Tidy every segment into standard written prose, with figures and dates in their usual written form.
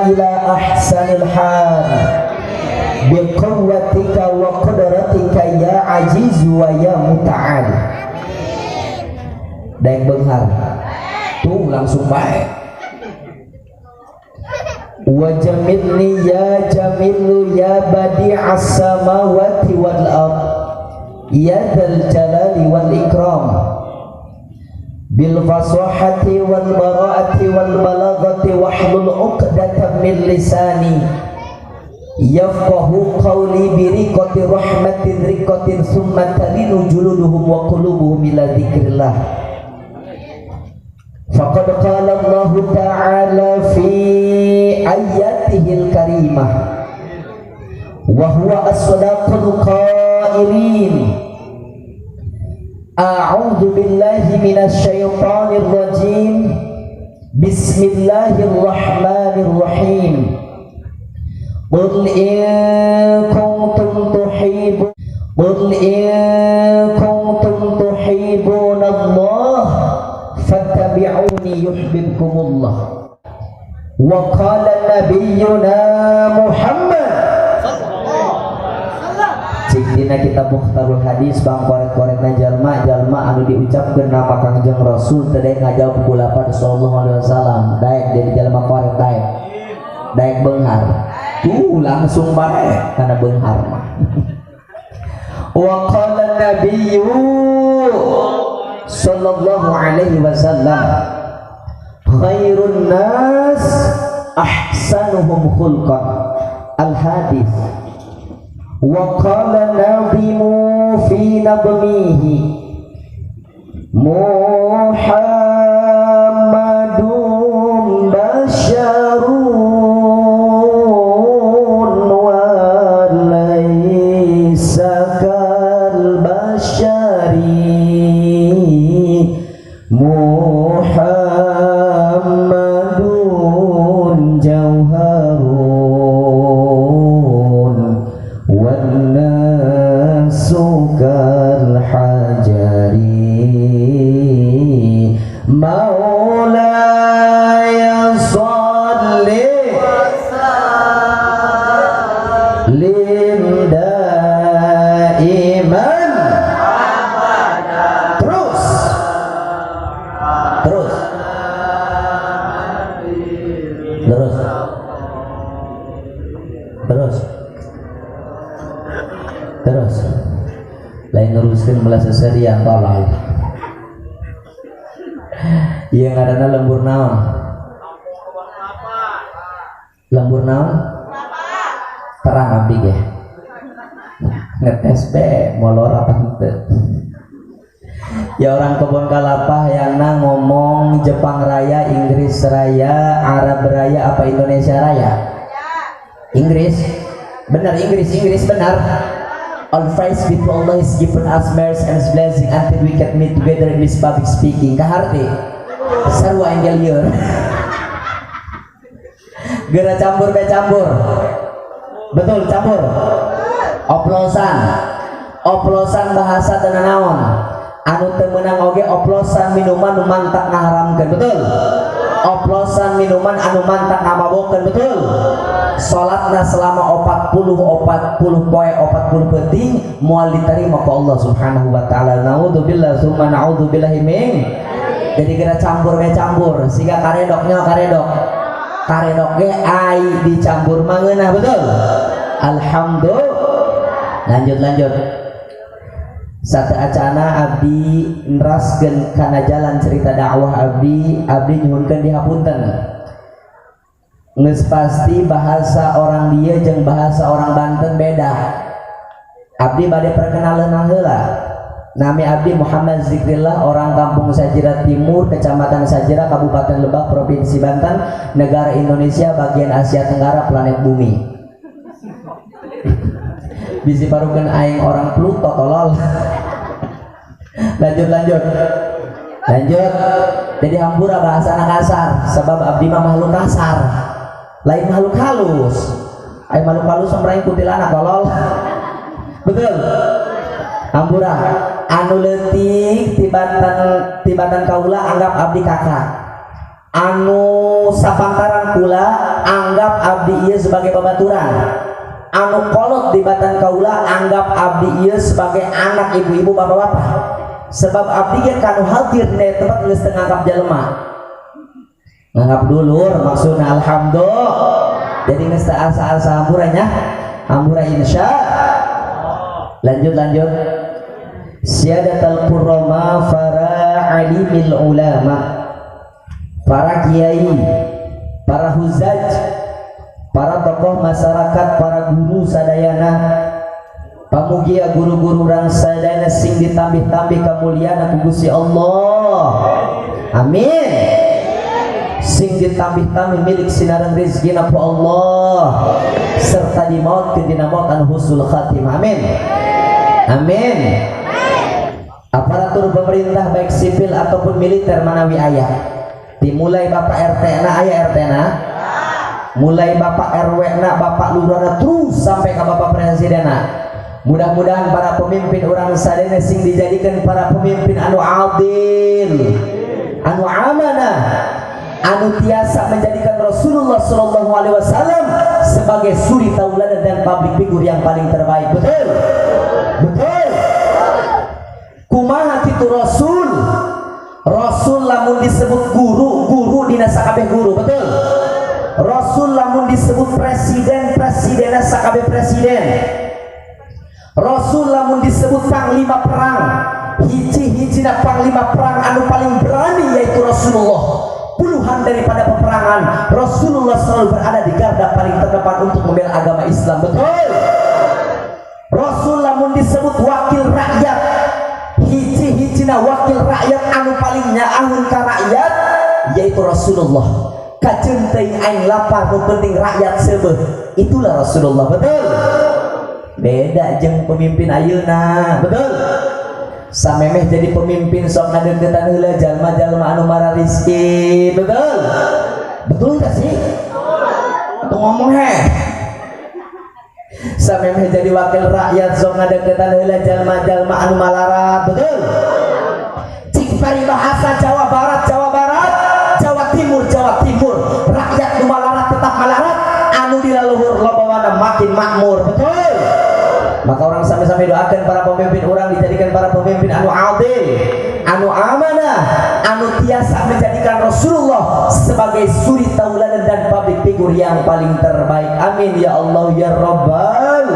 ila ahsanil hal biquwwatika wa qudratika ya aziz wa ya muta'al. Daek beunghar tuh langsung bae. Wa jamilni ya jamilu ya badi'as samawati wal ard ya dzal jalali wal ikram bil fasahati wal bara'ati wal balaghati wahlul 'uqdatam min lisani yafqahu qawli bi riqati rahmatin riqatin summa talinu juluduhum wa qulubuhum ila dzikrillah. Faqad qala Allah ta'ala fi ayatihil karimah wa huwa as-sadaqul qailin. A'udzu billahi minasy syaithanir rajim. Bismillahirrahmanirrahim. Qul in kuntum tuhibbu Qul in kuntum tuhibbunallah fattabi'uni yuhibbukumullah. Wa qala nabiyyuna Muhammad. Cik dina kitab Mukhtarul Hadis bang korek-korekna jalma-jalma anu diucapkeun nama Kangjeng Rasul teu daek ngajawab ku lapad sallallahu alaihi wasallam. Daek jadi jalma korek daek. Daek beunghar. Tuh langsung bae kana beunghar mah. Wa qala nabiyyu sallallahu alaihi wasallam khairun nas ahsanuhum khulqan. Al hadis. Wa qala nadhimu fi nadmihi Muhammadun basyarun wa laisa kal basyari Muhammadun jauharun wan nasu kal hajari maulaya sholli lim daiman. Terus terus terus terus terus lain neruskeun belas seserian tolol. Ieu ngaranna lembur naon? Lembur naon? Terang abdi ge. Ngetes be molor apa henteu. Ya orang Kebon Kalapa yang ngomong Jepang Raya, Inggris Raya, Arab Raya, apa Indonesia Raya? Inggris. Benar Inggris, Inggris benar. All praise be to Allah is given us mercy and His blessing until we can meet together in this public speaking. Kaharti sarua engel lieur. Geura campur be campur. Betul campur. Oplosan. Oplosan bahasa teu naon. Anu teu meunang oge oplosan minuman nu mantak ngaharamkeun, betul? Oplosan minuman anu mantak ngamabokeun, betul? Salatna selama 40 poe 40 peuting moal diterima ku Allah Subhanahu wa taala. Naudzubillah summa naudzubillahi min. Jadi kira campur we campur, siga karedoknya karedok. Karedok ge ai dicampur mangeunah, betul? Alhamdulillah. Lanjut lanjut. Satu acana abdi neraskeun kana jalan cerita dakwah abdi, abdi nyuhunkeun dihapunten. Geus pasti bahasa orang dieu jeung bahasa orang Banten beda. Abdi bade perkenalan heula. Nami abdi Muhammad Zikrillah, orang Kampung Sajira Timur, Kecamatan Sajira, Kabupaten Lebak, Provinsi Banten, Negara Indonesia, bagian Asia Tenggara, planet bumi. Bisi parukeun aing orang Pluto tolol. Lanjut lanjut. Lanjut. Jadi hampura bahasa anak kasar, sebab abdi mah makhluk kasar. Lain makhluk halus. Aing makhluk halus sampai kuntilanak tolol. Betul. Hampura anu leutik tibatan kaula anggap abdi kakak. Anu sapantaran kula Anggap abdi ieu sebagai babaturan. Anu kolot di batan kaula anggap abdi ieu sebagai anak ibu-ibu bapak-bapak. Sebab abdi ge kanu hadir dina tempat geus teu nganggap jelema. Nganggap dulur maksudna, alhamdulillah. Jadi geus teu asa-asa hampura nya. Hampura insya. Lanjut lanjut. Siadatal qurrama para alimil ulama, para kiai, para huzaj, para tokoh masyarakat, para guru sadayana. Pamugia guru-guru urang sadayana sing ditambih-tambih kemuliaan ku Gusti Allah. Amin. Sing ditambih-tambih milik sinaran rezeki ku Allah serta dimautkeun dina maut anu husnul khatimah. Amin. Amin. Aparatur pemerintah baik sipil ataupun militer manawi aya, dimulai Bapak RT na, aya RT na, mulai Bapak RW na, Bapak Lurah na, terus sampai ke Bapak Presiden na. Mudah-mudahan para pemimpin urang sadayana sing dijadikan para pemimpin anu adil, anu amanah, anu tiasa menjadikan Rasulullah Shallallahu Alaihi Wasallam sebagai suri tauladan dan public figure yang paling terbaik. Betul, betul. Kumaha kitu Rasul? Rasul lamun disebut guru, guru dina sakabeh guru, betul. Rasul lamun disebut presiden, presidenna sakabeh presiden. Rasul lamun disebut panglima perang, hiji-hijina panglima perang anu paling berani yaitu Rasulullah. Puluhan daripada peperangan Rasulullah selalu berada di garda paling terdepan untuk membela agama Islam, betul. Rasul lamun disebut wakil rakyat, hiji-hijina wakil rakyat anu paling nyaahun ka rakyat yaitu Rasulullah. Kajeun teuing aing lapar, nu penting rakyat seubeuh, itulah Rasulullah, betul. Beda jeung pemimpin ayeuna, betul. Samemeh jadi pemimpin sok ngadeukeutan heula jalma-jalma anu marariskin, betul. Betul gak sih? Atau ngomong he. Samemeh jadi wakil rakyat sok ngadeukeutan heula jalma-jalma anu malarat, betul. Cik paribahasa Jawa Barat, Jawa Barat, Jawa Timur, Jawa Timur, rakyat nu malarat tetap malarat, anu di laluhur lobawana makin makmur, betul. Maka urang sami-sami doakan para pemimpin urang dijadikan para pemimpin anu adil, anu amanah, anu tiasa menjadikan Rasulullah sebagai suri tauladan dan public figure yang paling terbaik. Amin ya Allah ya Rabbal.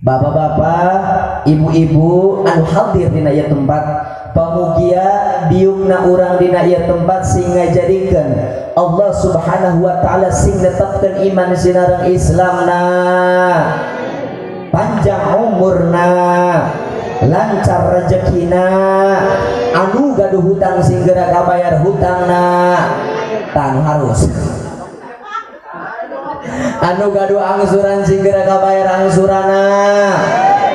Bapak-bapak, ibu-ibu anu hadir dina ieu tempat, pamugia diukna urang dina ieu tempat sing ngajadikeun Allah Subhanahu wa taala sing netepkeun iman sinareng Islamna, panjang umurna, lancar rezekina, anu gaduh hutang sing geura kabayar hutangna, tang harus anu gaduh angsuran sing geura kabayar angsurana,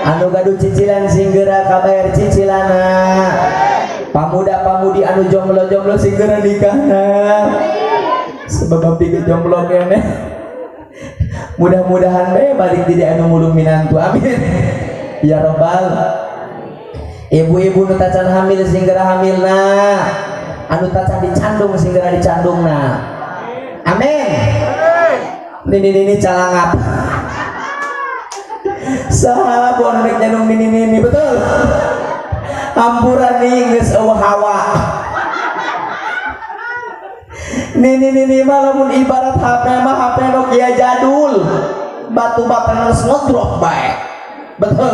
anu gaduh cicilan sing geura kabayar cicilana, pamuda-pamudi anu jomblo-jomblo sing geura nikahna, sebab abdi ge jomblo keneh. Mudah-mudahan be balik di anu mulung minantu, amin ya robbal. Ibu-ibu nu tacan hamil sing geura hamilna, anu tacan dicandung sing geura dicandungna, amin. Nini nini calangap saha bonek nyandung nini nini, betul. Hampura nih geus eueuh hawa. Nini nini mah lamun ibarat HP mah HP Nokia jadul, batu bata geus ngedrop bae, betul.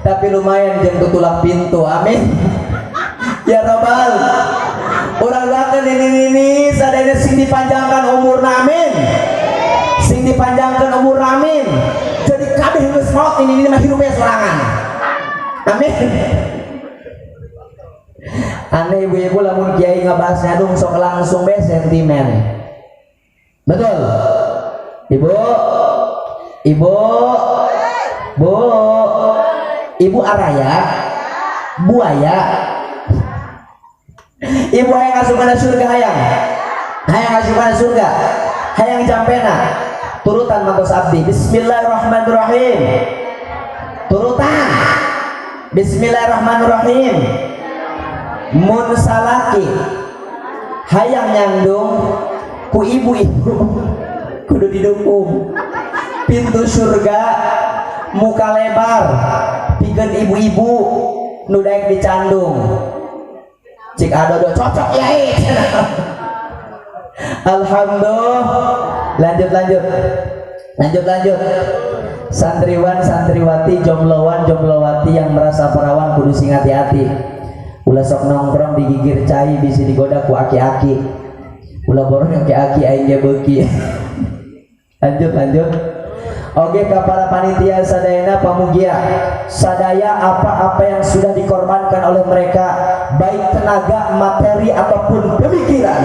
Tapi lumayan jeung tutulak pintu, amin ya robbal. Urang doakeun nini nini sadayana sing dipanjangkan umurna, amin. Sing dipanjangkan umur, amin. Jadi kabeh geus maot, nini nini mah hirup sorangan, amin. Aneh ibu-ibu lamun kiai ngebahas nyadung sok langsung be sentimen, betul. Ibu, ibu, bu, ibu araya buaya, ibu hayang asup kana surga, hayang, hayang asup kana surga, hayang jampena turutan mantos abdi. Bismillahirrahmanirrahim. Turutan bismillahirrahmanirrahim. Mun salaki hayang nyandung Ku ibu-ibu kudu didukung. Pintu surga muka lebar pikeun ibu-ibu nu daek dicandung. Cik adodo cocok yai. Alhamdulillah. Lanjut lanjut. Lanjut lanjut. Santriwan santriwati, jomblowan jomblowati yang merasa perawan kudu sing hati-hati. Ulah sok nongkrong di gigir cai, bisi digoda ku aki-aki. Ulah borong aki-aki, aing ge beuki. Lanjut lanjut. Oke, ke para panitia sadayana, pamugia sadaya apa-apa yang sudah dikorbankan oleh mereka, baik tenaga, materi ataupun pemikiran,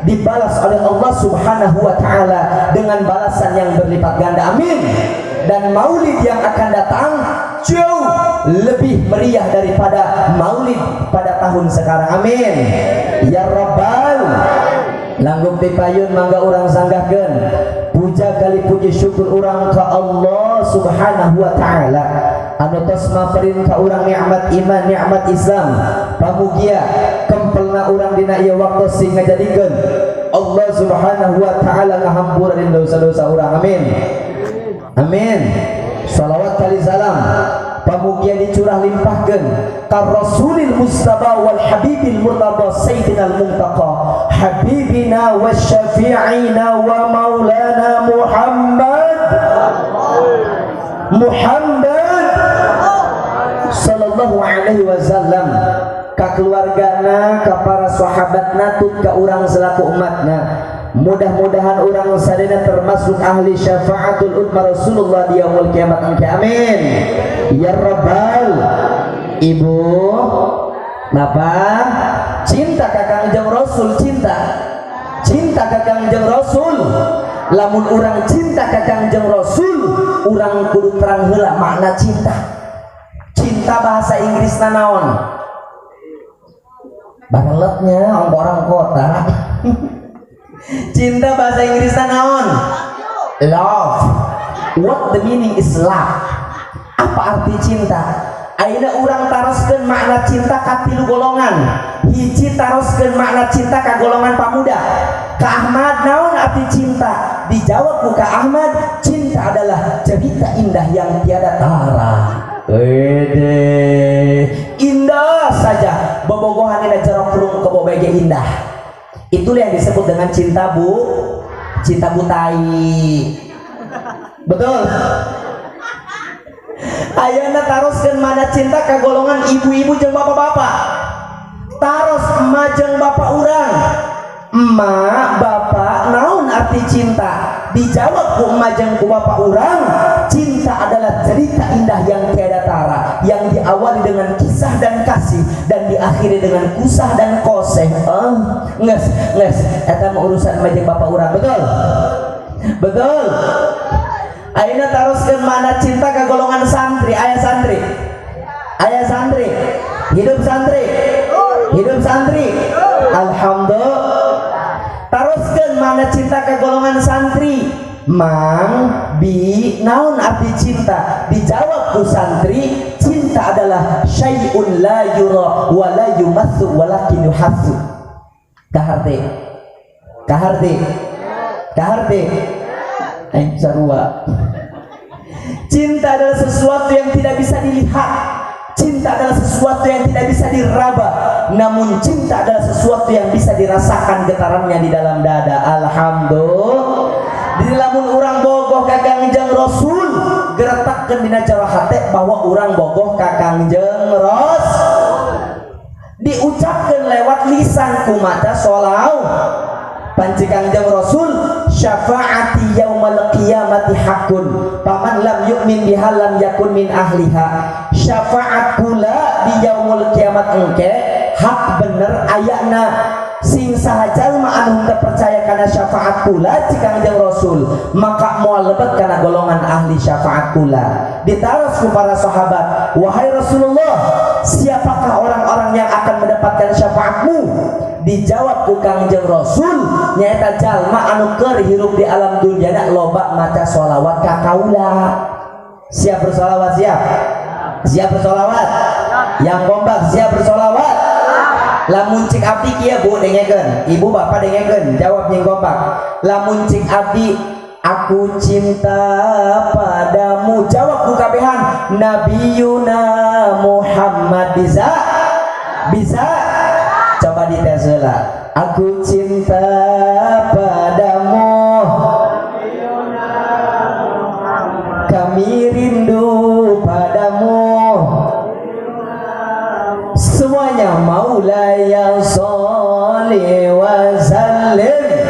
dibalas oleh Allah Subhanahu wa taala dengan balasan yang berlipat ganda. Amin. Dan maulid yang akan datang jauh lebih meriah daripada maulid pada tahun sekarang. Amin. Ya Rabbal. Langgung tipayun, mangga urang sanggahkeun puja kali puji syukur urang ka Allah Subhanahu wa taala anu tos maperin ka urang nikmat iman, nikmat Islam. Pamugia kempelna urang dina ieu waktu sing ngajadikeun Allah Subhanahu wa taala ngahampura dina dosa-dosa urang. Amin, amin. Salawat kali salam pamugia dicurah limpahkeun ka Rasulil Mustafa wal Habibil Murtada Sayyidina al Muntaqa Habibina wa Syafi'ina wa Maulana Muhammad Muhammad sallallahu alaihi wasallam, ka keluargana, ka para sahabatna, tut ka urang selaku umatna. Mudah-mudahan urang sadayana termasuk ahli syafaatul ummah Rasulullah di yaumul kiamat engke. Amin ya rabbal. Ibu, bapak, cinta ka Kangjeng Rasul? Cinta, cinta ka Kangjeng Rasul? Lamun urang cinta ka Kangjeng Rasul, urang kudu terang heula makna cinta. Cinta bahasa Inggris naon? Bareletnya orang kota. Cinta bahasa Inggris naon? Love. What the meaning is love? Apa arti cinta? Ayeuna urang taroskeun makna cinta ka tilu golongan. Hiji, taroskeun makna cinta ka golongan pamuda. Ka Ahmad, naon arti cinta? Dijawab ku Ka Ahmad, cinta adalah cerita indah yang tiada tara. Wede, indah saja bobogohan dina jero kurung kebo ge indah. Itulah yang disebut dengan cinta, bu, cinta butai. Betul. Ayeuna taroskeun makna cinta ka golongan ibu-ibu jeung bapak-bapak. Taros emak jeung bapak urang. Emak, bapak, naon arti cinta? Dijawab ku emak jeung ku bapak urang, cinta adalah cerita indah yang tiada tara, yang diawali dengan kisah dan kasih dan diakhiri dengan kusah dan koseh. Oh, nges, nges, eta mah urusan emak jeung bapak urang, betul? Betul. Ayeuna taroskeun makna cinta ke golongan santri. Aya santri? Aya santri? Hidup santri? Hidup santri? Alhamdulillah. Taroskeun makna cinta ke golongan santri. Mang, bi, naon arti cinta? Dijawab ku santri, cinta adalah syai'un la yura wa la yumassu walakin yuhassu. Kaharte? Kaharte? Kaharte? Aing sarua. Cinta adalah sesuatu yang tidak bisa dilihat. Cinta adalah sesuatu yang tidak bisa diraba. Namun cinta adalah sesuatu yang bisa dirasakan getarannya di dalam dada. Alhamdulillah. Di lamun urang bogoh ka Kangjeng Rasul, geretakeun dina jero hate bahwa urang bogoh ka Kangjeng Rasul. Diucapkan lewat lisan ku maca sholawat. Panci Kangjeng Rasul, syafaati yaumal qiyamati hakun, faman lam yu'min biha lam yakun min ahliha. Syafaat kula di yaumul kiamat engke hak, bener ayana. Sing saha jalma anu henteu percaya kana syafaat kula ci Kangjeng Rasul, maka moal lebet kana golongan ahli syafaat kula. Ditaros ku para sahabat, "Wahai Rasulullah, siapakah orang-orang yang akan mendapatkan syafaatmu?" Dijawab ku Kangjeng Rasul, nyaeta jalma anu keur hirup di alam dunia loba maca sholawat ka kaula. Siap bersolawat? Siap, siap bersolawat? Yang kompak, siap bersolawat? Lamun cik abdi kieu, Bu, dengekeun, Ibu, Bapak, dengekeun, jawab jeung kompak. Lamun cik abdi, "Aku cinta padamu," jawab ku kabehan, "Nabiyuna Muhammad." Bisa? Bisa? Coba dites heula. Aku cinta padamu, kami rindu padamu. Semuanya, maulaya sholli wa sallim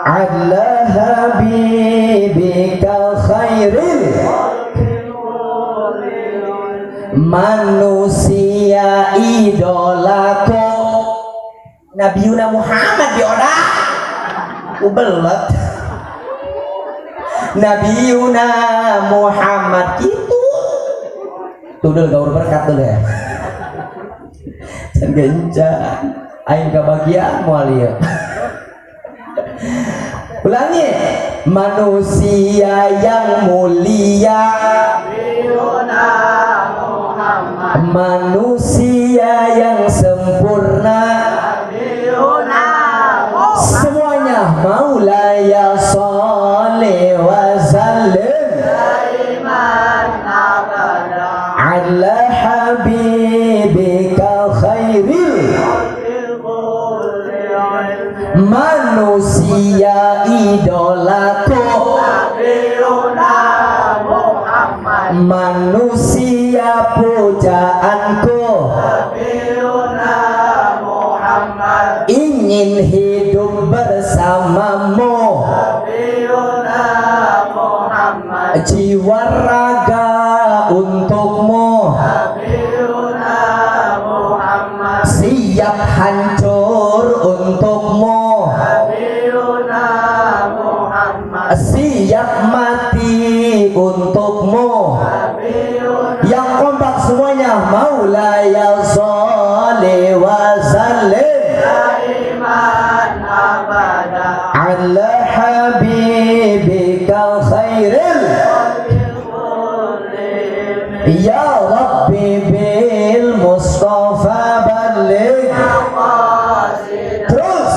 ala habibika khairil. Manusia idolaku Nabiuna Muhammad, dioda ubelet Nabiuna Muhammad gitu. Tudul gaur berkat dulu ya, can gencan aing kebagian moal ieu. Ulangi, manusia yang mulia, manusia yang sempurna. Semuanya, maulaya sholli wa sallim ala habibika khairil. Manusia idolaku, manusia pujaanku, ingin hidup bersamamu, jiwa raga untukmu, siap hancur untukmu, siap mati untukmu. Yang kompak semuanya, maulaya sholli wa sallim ala habibika khairil. Ya Rabbi bil Mustafa balligh. Terus, terus,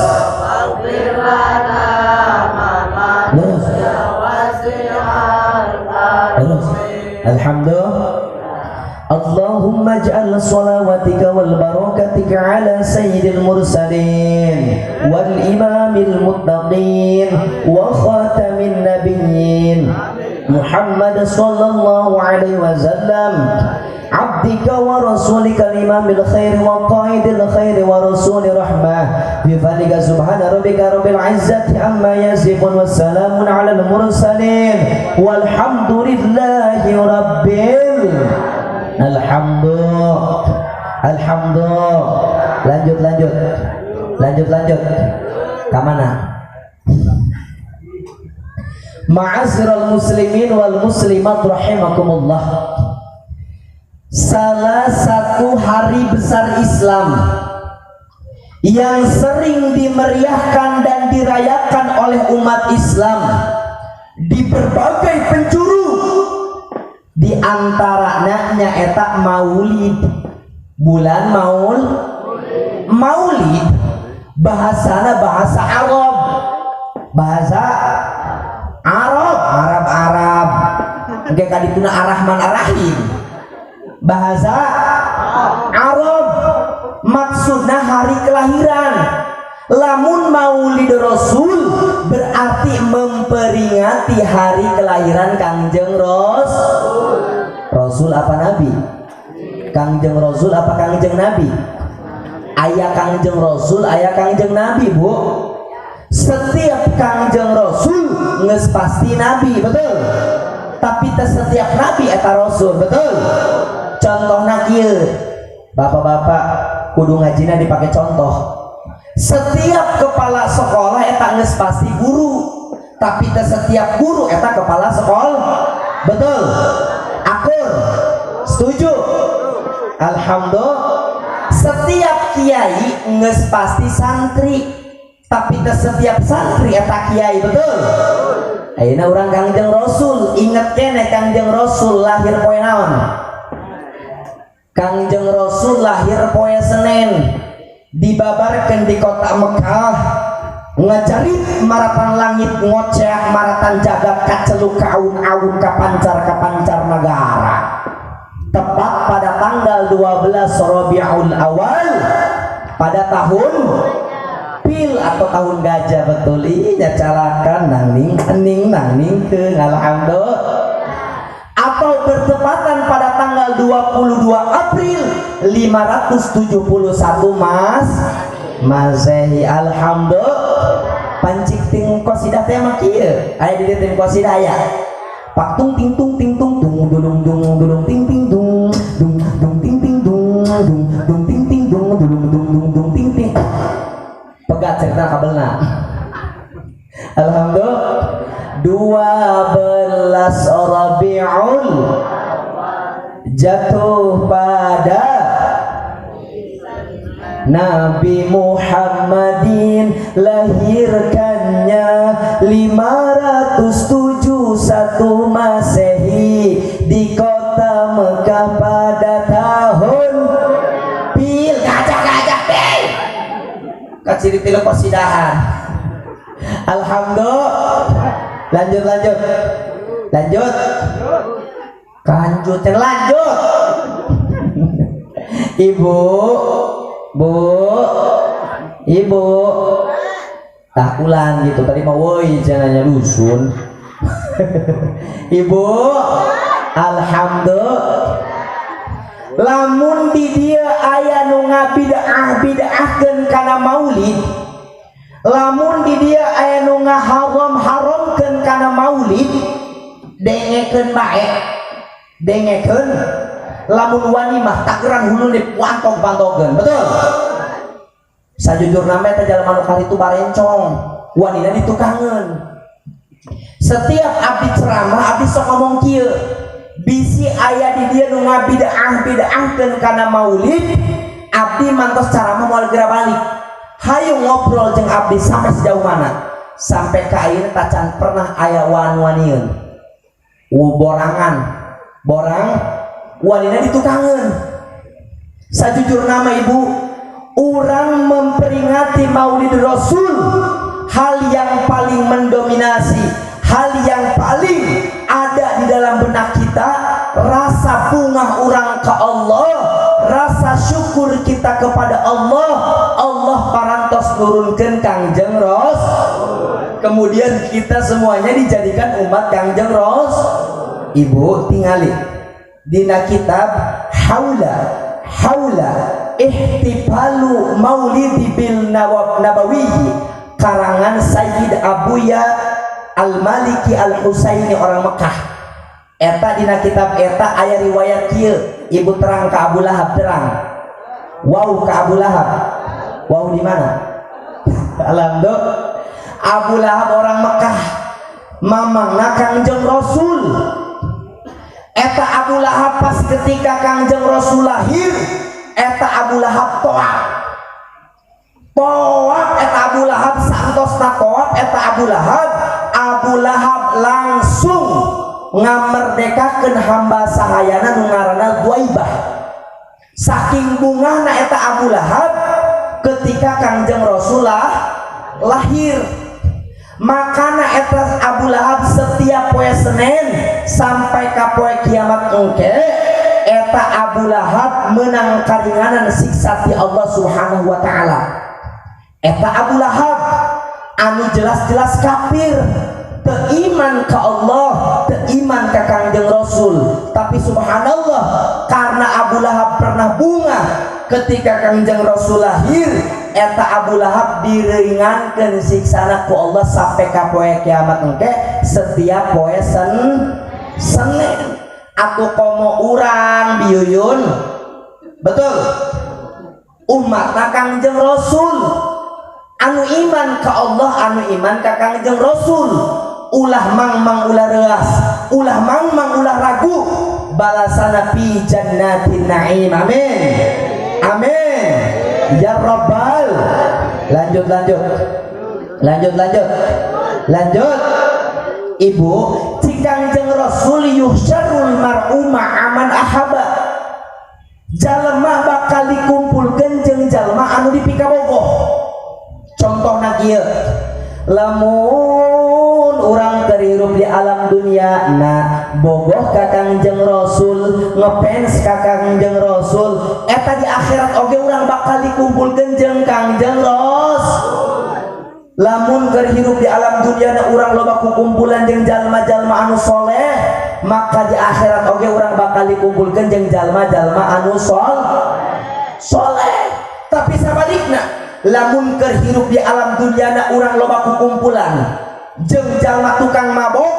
terus. Alhamdulillah. Allahumma ij'al salawatika wal barakatika ala sayyidil mursalin wal imamil muttaqin wa khatamin nabiyyin Muhammad sallallahu alaihi wasallam, abdika wa rasulika al-imamil khair wa qaidil khair wa rasuli rahmah. Bifadlika, subhana rabbika rabbil izzati amma yasifun, wassalamun alal mursalin, walhamdulillahi rabbil. Alhamdulillah. Alhamdulillah. Lanjut, lanjut, lanjut, lanjut. Kamana? Ma'asyiral muslimin wal muslimat rahimakumullah. Salah satu hari besar Islam yang sering dimeriahkan dan dirayakan oleh umat Islam di berbagai penjuru, di antaranya nyaeta Maulid, bulan Maulid. Bahasana bahasa Arab, bahasa Arab, Arab, Arab. Engke kadituna Arrahman Arrahim. Bahasa Arab maksudnya hari kelahiran. Lamun Maulid Rasul berarti memperingati hari kelahiran Kangjeng Rasul. Apa Nabi? Kangjeng Rasul apa Kangjeng Nabi? Aya Kangjeng Rasul, aya Kangjeng Nabi, Bu. Setiap Kangjeng Rasul nges pasti Nabi, betul? Tapi setiap Nabi eta Rasul, betul? Contohnya kieu, Bapak-bapak kudu ngajina dipakai contoh. Setiap kepala sekolah eta geus pasti guru, tapi teu setiap guru eta kepala sekolah, betul? Akur? Setuju? Alhamdulillah. Setiap kiai geus pasti santri, tapi teu setiap santri eta kiai, betul? Ayeuna urang Kangjeng Rasul, inget keneh, Kangjeng Rasul lahir poe naon? Kangjeng Rasul lahir poe Senin, dibabarkan di kota Mekah, ngajarit maratan langit, ngoceak maratan jagat, kaceluk kaun-aun, kapancar kapancar negara, tepat pada tanggal 12 Rabiul Awal pada tahun pil atau tahun gajah. Betul, iya, calakan nang ning ning nang ning ke. Alhamdulillah. Atau bertepatan pada tanggal 22 April 571 Mas Masehi. Alhamdulillah. Pancik ting qasidah teh mah kieu, aya di dieu tim qasidah, aya pak tung ting tung ting tung tung dulung dung dulung ting ting dung dung dung ting ting dung dung dung ting ting dung dulung dung dung dung ting ting. Pegat cerita kabelna. Alhamdulillah, 12 Rabiul jatuh pada Nabi Muhammadin lahirkannya 571 Masehi di kota Mekah pada tahun pil. Gajah gajah pil kaciri tilu kosidahan. Alhamdulillah. Lanjut, lanjut, lanjut, lanjut, lanjut. Ibu, bu, ibu, takulan gitu tadi mau, woi, jangannya dusun. Ibu, alhamdulillah. Lamun di dieu aya nu ngabid'ah bid'ahkeun kana maulid, lamun di dieu aya nu ngaharam-haramkeun kana maulid, dengekeun bae, dengekeun. Lamun wani mah tageran hulu dipantog-pantogeun. Betul, sajujurna mah eta jalma nu itu barencong, wanina ditukangeun. Setiap abdi ceramah, abdi sok ngomong kieu, bisi aya di dieu nu ngabid'ah bid'ahkeun kana maulid, abdi mantos ceramah moal geura balik. Hayu ngobrol jeung abdi sampai sejauh mana. Sampai ka ayeuna tacan pernah aya wan-wanieun borangan borang, wanina ditukangeun. Sajujurna mah, ibu, orang memperingati Maulid Rasul, hal yang paling mendominasi, hal yang paling ada di dalam benak kita, rasa bungah orang ke Allah, rasa syukur kita kepada Allah. Allah parantos nurunkan Kangjeng Ros, kemudian kita semuanya dijadikan umat Kangjeng Ros. Ibu tingali dina kitab haula haula ihtifalu maulidi bil nabawi karangan Sayyid Abuya Al-Maliki Al-Husaini, orang Mekah. Eta dina kitab eta aya riwayat kieu. Ibu, terang ke Abu Lahab, terang wow ke Abu Lahab, wow di mana? Alhamdulillah. Abu Lahab orang Mekah, mamangna Kangjeng Rasul. Eta Abu Lahab pas ketika Kangjeng Rasul lahir, eta Abu Lahab toap toap. Eta Abu Lahab santosna toap, eta Abu Lahab, Abu Lahab langsung ngamerdekakeun hamba sahayana nu ngaranna Duaibah. Saking bungahna eta Abu Lahab ketika Kangjeng Rasulullah lahir, makana eta Abu Lahab setiap poe Senin sampai ka poe kiamat engke, eta Abu Lahab menang karinganan siksa ti Allah Subhanahu wa taala. Eta Abu Lahab anu jelas-jelas kafir, teu iman ke Allah, teu iman ke Kangjeng Rasul, tapi subhanallah, karena Abu Lahab pernah bungah ketika Kangjeng Rasul lahir, eta Abu Lahab diringankan siksana ku Allah sampai ka poe kiamat engke setiap poe Senin. Atau komo urang biyuyun, betul, umat Kangjeng Rasul, anu iman ke Allah, anu iman ke Kangjeng Rasul, ulah mang-mang, ulah reas, ulah mang-mang, ulah ragu, balasana fi jannatin na'im. Amin, amin ya rabbal. Lanjut, lanjut, lanjut, lanjut, lanjut. Ibu, Kangjeng Rasul yuhsyarul mar'u ma'aman ahaba. Jalma bakal dikumpulkeun jeung jalma anu dipikabogoh. Contohna kieu, lamun urang keur hirup di alam dunia na bogoh ka Kangjeng Rasul, ngefans ka Kangjeng Rasul, eta di akhirat oge urang bakal dikumpulkeun jeung Kangjeng Rasul. Lamun keur hirup di alam dunia na urang loba kukumpulan jeung jalma-jalma anu soleh, maka di akhirat oge urang bakal dikumpulkeun jeung jalma-jalma anu soleh. Tapi sabalikna, lamun keur hirup di alam dunia na urang loba kukumpulan jeung jalma tukang mabok,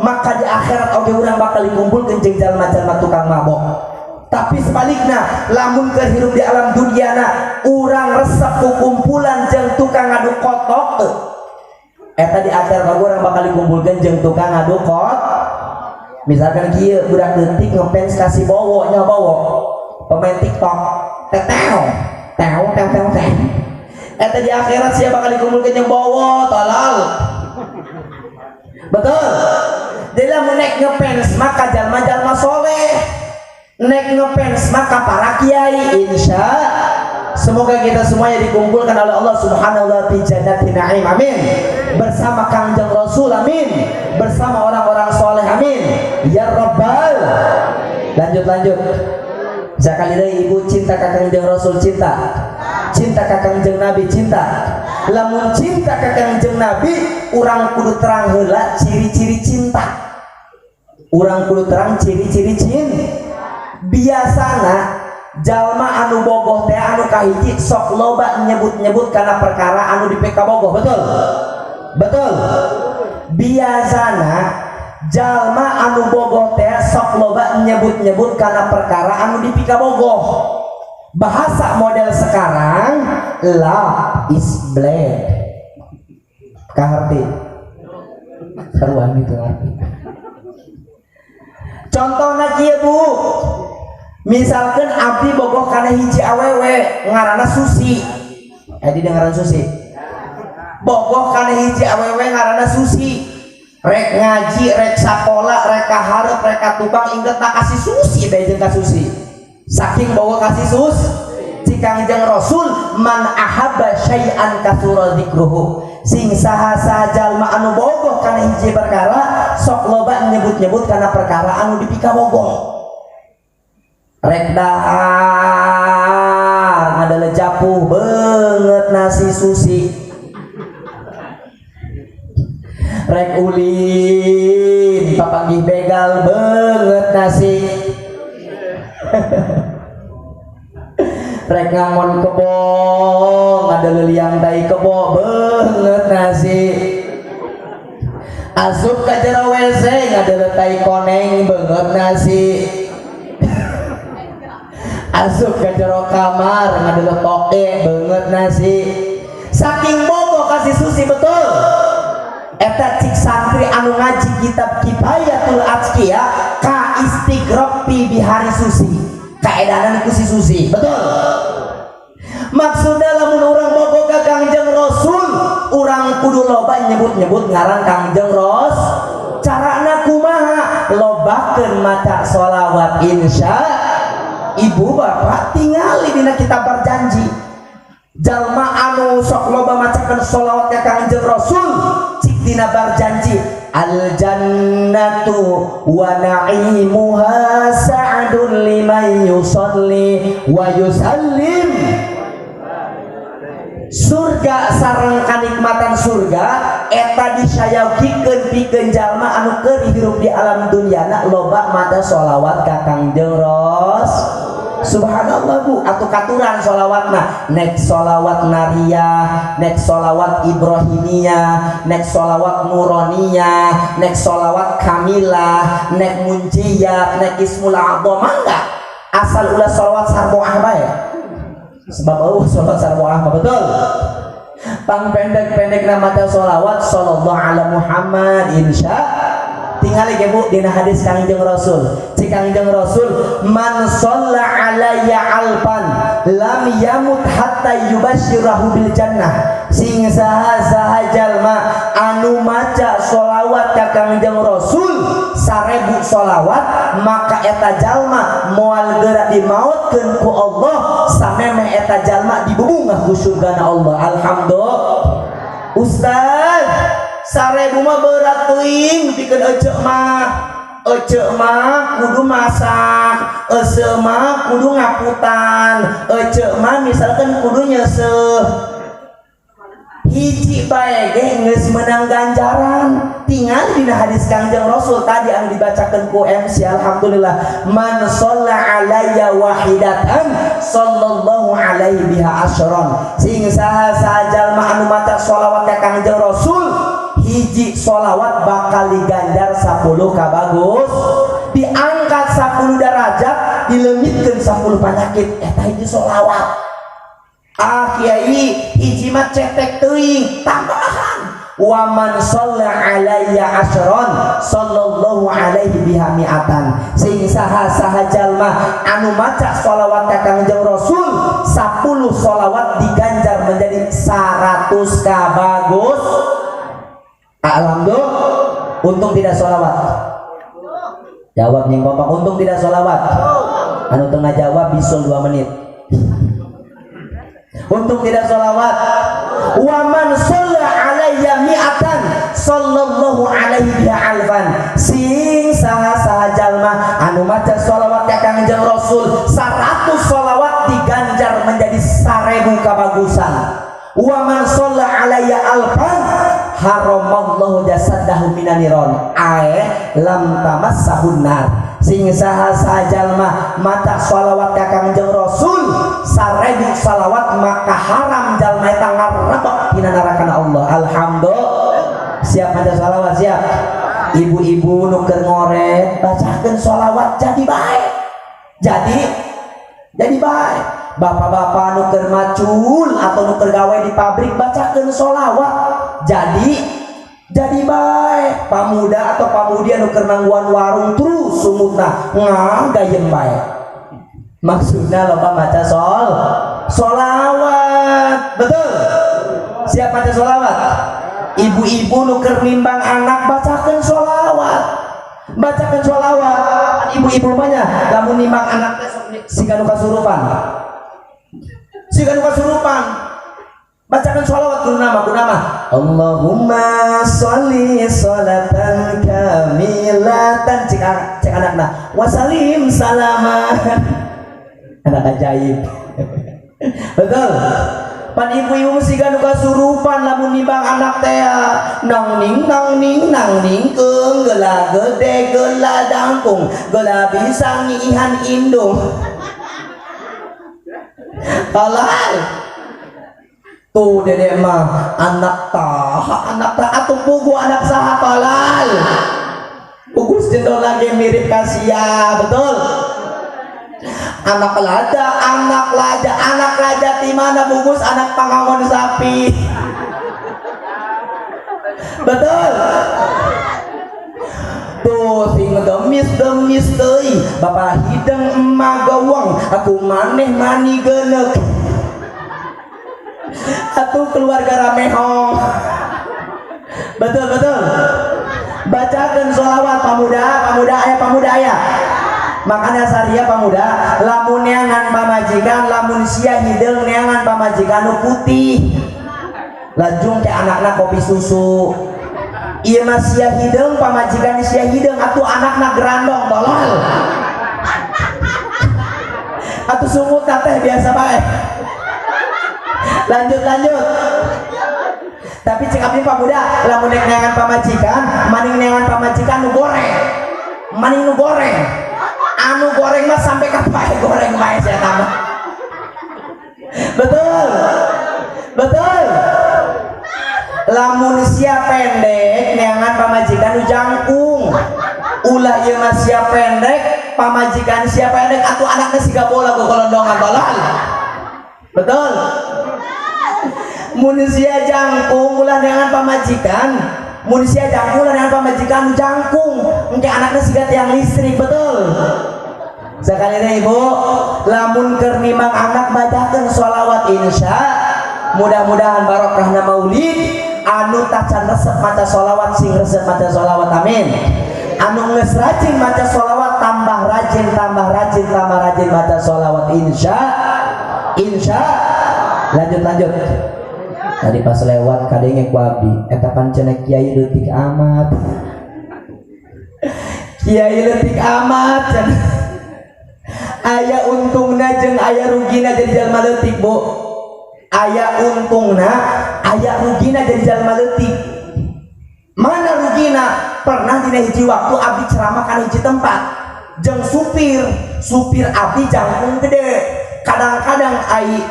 maka di akhirat oge urang bakal dikumpulkeun jeung jalma-jalma tukang mabok. Tapi sebaliknya, lamun keur hirup di alam dunia na urang resep kukumpulan jeung tukang ngadu kotok, eta di akhirat oge urang bakal dikumpulkeun jeung tukang ngadu kot. Misalkan kieu, budak leutik ngefans ka si Bowo nya, Bowo pemain TikTok, teteo teo teo teo teo, eta di akhirat sia bakal dikumpulkeun jeung Bowo tolol. Betul? Jadi lamun nek ngefans maka jalma-jalma soleh, nek ngefans maka para kiai. Insya semoga kita semuanya dikumpulkan oleh Allah Subhanahu wa taala di jannati na'im, amin, bersama Kangjeng Rasul, amin, bersama orang-orang soleh, amin ya rabbal. Lanjut, lanjut. Sekali lagi, ibu cinta ka Kangjeng Rasul? Cinta? Cinta ka Kangjeng Nabi? Cinta? Lamun cinta ka Kangjeng Nabi, urang kudu terang heula ciri-ciri cinta. Urang kudu terang ciri-ciri cinta. Biasana jalma anu bogoh teh anu kahiji sok loba nyebut-nyebut karena perkara anu dipikabogoh. Betul? Betul? Biasana jalma anu bogoh teh sok loba nyebut-nyebut karena perkara anu dipikabogoh. Bahasa model sekarang, love is blind. Kaharti seruan gitu ngerti. Contohnya kieu, Bu, misalkan abdi bogoh kana hiji awewe ngaranna Susi. Eh, di ngaran Susi, bogoh kana hiji awewe ngaranna Susi, rek ngaji, rek sakola, rek ka hareup, rek ka tukang, inget tak kasih Susi bae jeung ka Susi, saking bogoh kasih sus. Cik Kangjeng Rasul, man ahabba syai'an katsura dzikruhu. Sing saha-saha jalma anu bogoh kana hiji perkara sok loba nyebut-nyebut kana perkara anu dipikabogoh. Rek dahar ngadalah japuh banget nasi Susi, rek ulin papanggih begal banget nasi, rek ngangon kebo ngadalah liang tai kebo banget nasi, asup ka jero WC ngadalah tai koneng banget nasi, asup ke jero kamar ngadeleuh toke banget nasi, saking bogoh kasih Susi. Betul? Eta cik santri anu ngaji kitab Kifayatul Adzkiya, ka istighroq fi bihari susi, kaedanan ku si Susi. Betul? Maksudnya, lamun urang bogoh ka Kangjeng Rasul, urang kudu loba nyebut-nyebut ngaran Kangjeng Ros. Carana kumaha? Lobakeun maca sholawat. Insya ibu bapak tingali dina kitab Berjanji, jalma anu sok loba macakeun sholawat ka Kangjeng Rasul, cik dina Berjanji, al jannatu wa na'imuha sa'dun liman yusalli wa yusallim. Surga sareng kanikmatan surga eta disayogikeun pikeun jalma anu keur hirup di alam dunyana loba maca sholawat ka Kangjeng Ros. Subhanallah, Bu, atau katuran sholawatna, nek sholawat nariyah, nek sholawat ibrahimiyah, nek sholawat nuroniyah, nek sholawat kamilah, nek munjiyat, nek ismul a'zam, mangga, asal ulah sholawat sarboah bae, sebab eueuh sholawat sarboah mah. Betul? Pang pendek-pendek nama teh sholawat sallallahu ala Muhammad. Insya tinggal ge, Bu, dina hadis Kangjeng Rasul. Cik Kangjeng Rasul, man shalla alayya alfan lam yamut hatta yubasyirahu bil jannah. Sing saha saha jalma anu maca sholawat ka Kangjeng Rasul 1000. 1000 sholawat maka eta jalma moal geura dimautkeun ku Allah samemeh eta jalma dibubungah ku surgana Allah. Alhamdulillah. Ustaz, 1000 mah berat teuing pikeun eceu mah. Eceu mah kudu masak, eceu mah kudu ngaputan, eceu mah misalkan kudu nyeuseuh. Hiji bae ge geus meunang ganjaran. Tinggal dina hadis Kangjeng Rasul tadi anu dibacakeun ku MC, alhamdulillah, man shalla alayya wahidatan sallallahu alaihi biha asyran. Sing saha saha jalma anu maca sholawat ka Kangjeng Rasul, hiji sholawat bakal diganjar 10 kabagus, diangkat 10 derajat, dileungitkeun 10 penyakit. Eta hiji sholawat. Ah kiai, hiji mah cetek teuing, tambahan wa man shalla alayya asyran sallallahu alaihi biha mi'atan. Sing saha saha jalma anu maca sholawat ka Kangjeng Rasul, 10 sholawat diganjar menjadi 100 kabagus. Alhamdulillah. Untung tidak sholawat. Jawab yang kompak, untung tidak sholawat. Anu tengah jawab bisul 2 menit. Untung tidak sholawat. Wa man shalla alayya mi'atan sallallahu alaihi biha alfan. Sing saha saha jalma anu maca sholawat ka Kangjeng Rasul, 100 sholawat diganjar menjadi 1000 kabagusan. Wa man shalla alayya alfan haramallahu jasadahu minan niron ae lam tamassahun nar. Sing saha saha jalma maca sholawat ka Kangjeng Rasul 1000 sholawat maka haram jalma eta ngarebek dina nerakana Allah. Alhamdulillah. Siap maca sholawat? Siap. Ibu-ibu nu keur ngoret bacakeun sholawat jadi baik. Jadi baik. Bapak-bapak nu keur macul atau nu keur gawe di pabrik bacakeun sholawat jadi baik. Pamuda atau pamudi anu keur nangguan warung terus sumutna ngagayem bae. Maksudna loba maca sholawat. Betul? Siap maca sholawat? Ibu-ibu nu keur nimbang anak bacakeun sholawat. Bacakeun sholawat. Ibu-ibu mah nya lamun nimbang anak teh sok siga nu kasurupan. Siga nu kasurupan. Bacakan sholawat kudu nama, kudu nama. Allahumma sholli sholatan kamilatan, cek cek anakna. Wasalim salaman. Anak ajaib. Betul. Pan ibu-ibu siga nu kasurupan lamun nimbang anak teh nang ning nang ning nang ning keung geula gede geula dangkung geula bisa ngiihan indung. Halal. Tuh dedek mah anak tah atuh pugu anak saha tolal. Pugus jendol lagi mirip kasia, betul? Anak lada, anak lada, anak raja di mana bungkus anak pangangon sapi. Betul? Tuh sing demis demis teuing, bapak hideng emak gawang, aku maneh mani genek. Atuh keluarga ramehong. Betul betul. Bacakan sholawat pamuda, pamuda aya, pamuda aya. Makanya saria pamuda, lamun neangan pamajikan, lamun sia hideung neangan pamajikan nu putih. Lajung ke anakna kopi susu. Ieu mah sia hideung pamajikan sia hideung atuh anakna gerandong tolol. Atuh sungut teh biasa bae. Lanjut lanjut. Tapi cek abdi pamuda, lamun nek neangan pamajikan, maning neangan pamajikan nu goreng. Maning nu goreng. Anu goreng mah sampai kapae goreng bae sia tambah. Betul. Betul. Lamun sia pendek neangan pamajikan nu jangkung. Ulah ieu mah sia pendek, pamajikan sia pendek atuh anakna siga bola gokolondongan tolol. Betul. Mun sia jangkung ulah neangan pamajikan, mun sia jangkung ulah neangan pamajikan nu jangkung, engke anakna siga tiang listrik, betul. Sekali deh ibu, lamun keur nimang anak bacakeun sholawat insya, mudah-mudahan barokahna maulid anu tacan resep maca sholawat sing resep maca sholawat, amin. Anu geus rajin maca sholawat tambah rajin, tambah rajin, tambah rajin maca sholawat, insya insya. Lanjut, lanjut. Tadi pas lewat kadenge ku abdi, eta pancena kiai leutik amat, kiai leutik amat cenah. Aya untungna jeung aya rugina jadi jalma leutik, Bu. Aya untungna, aya rugina jadi jalma leutik. Mana rugina? Pernah dina hiji waktu abdi ceramah kan hiji tempat jeung supir. Supir abdi jangkung gede. Kadang-kadang ai